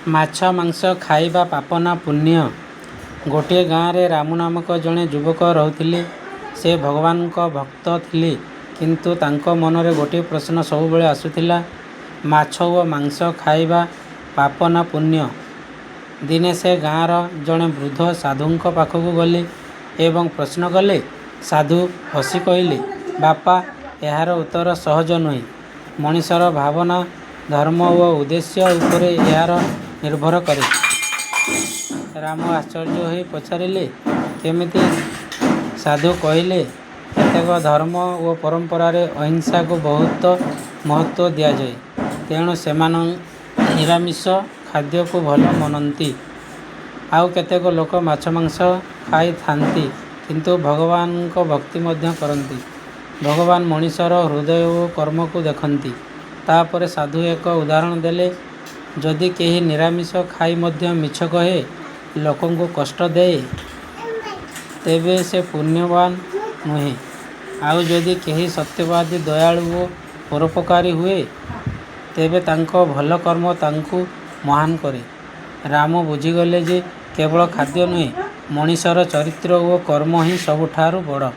ମାଛ ମାଂସ ଖାଇବା ପାପ ନା ପୁଣ୍ୟ? ଗୋଟିଏ ଗାଁରେ ରାମୁ ନାମକ ଜଣେ ଯୁବକ ରହୁଥିଲେ। ସେ ଭଗବାନଙ୍କ ଭକ୍ତ ଥିଲେ, କିନ୍ତୁ ତାଙ୍କ ମନରେ ଗୋଟିଏ ପ୍ରଶ୍ନ ସବୁବେଳେ ଆସୁଥିଲା: ମାଛ ଓ ମାଂସ ଖାଇବା ପାପ ନା ପୁଣ୍ୟ? ଦିନେ ସେ ଗାଁର ଜଣେ ବୃଦ୍ଧ ସାଧୁଙ୍କ ପାଖକୁ ଗଲେ ଏବଂ ପ୍ରଶ୍ନ କଲେ। ସାଧୁ ହସି କହିଲେ, "ବାପା, ଏହାର ଉତ୍ତର ସହଜ ନୁହେଁ। ମଣିଷର ଭାବନା, ଧର୍ମ ଓ ଉଦ୍ଦେଶ୍ୟ ଉପରେ ଏହା ନିର୍ଭର କରେ।" ରାମୁ ଆଶ୍ଚର୍ଯ୍ୟ ହୋଇ ପଚାରିଲେ, "କେମିତି?" ସାଧୁ କହିଲେ, "କେତେକ ଧର୍ମ ଓ ପରମ୍ପରାରେ ଅହିଂସାକୁ ବହୁତ ମହତ୍ତ୍ୱ ଦିଆଯାଏ। ତେଣୁ ସେମାନେ ନିରାମିଷ ଖାଦ୍ୟକୁ ଭଲ ମଣନ୍ତି। ଆଉ କେତେକ ଲୋକ ମାଛ-ମାଂସ ଖାଇଥାନ୍ତି, କିନ୍ତୁ ଭଗବାନଙ୍କ ଭକ୍ତି ମଧ୍ୟ କରନ୍ତି। ଭଗବାନ ମଣିଷର ହୃଦୟ ଓ କର୍ମକୁ ଦେଖନ୍ତି।" ତା'ପରେ ସାଧୁ ଏକ ଉଦାହରଣ ଦେଲେ: ଯଦି କେହି ନିରାମିଷ ଖାଇ ମଧ୍ୟ ମିଛ କହେ, ଲୋକଙ୍କୁ କଷ୍ଟ ଦିଏ, ତେବେ ସେ ପୁଣ୍ୟବାନ ନୁହେଁ। ଆଉ ଯଦି କେହି ସତ୍ୟବାଦୀ, ଦୟାଳୁ ଓ ପରୋପକାରୀ ହୁଏ, ତେବେ ତାଙ୍କ ଭଲ କର୍ମ ତାଙ୍କୁ ମହାନ କରେ। ରାମୁ ବୁଝିଗଲେ ଯେ କେବଳ ଖାଦ୍ୟ ନୁହେଁ, ମଣିଷର ଚରିତ୍ର ଓ କର୍ମ ହିଁ ସବୁଠାରୁ ବଡ଼।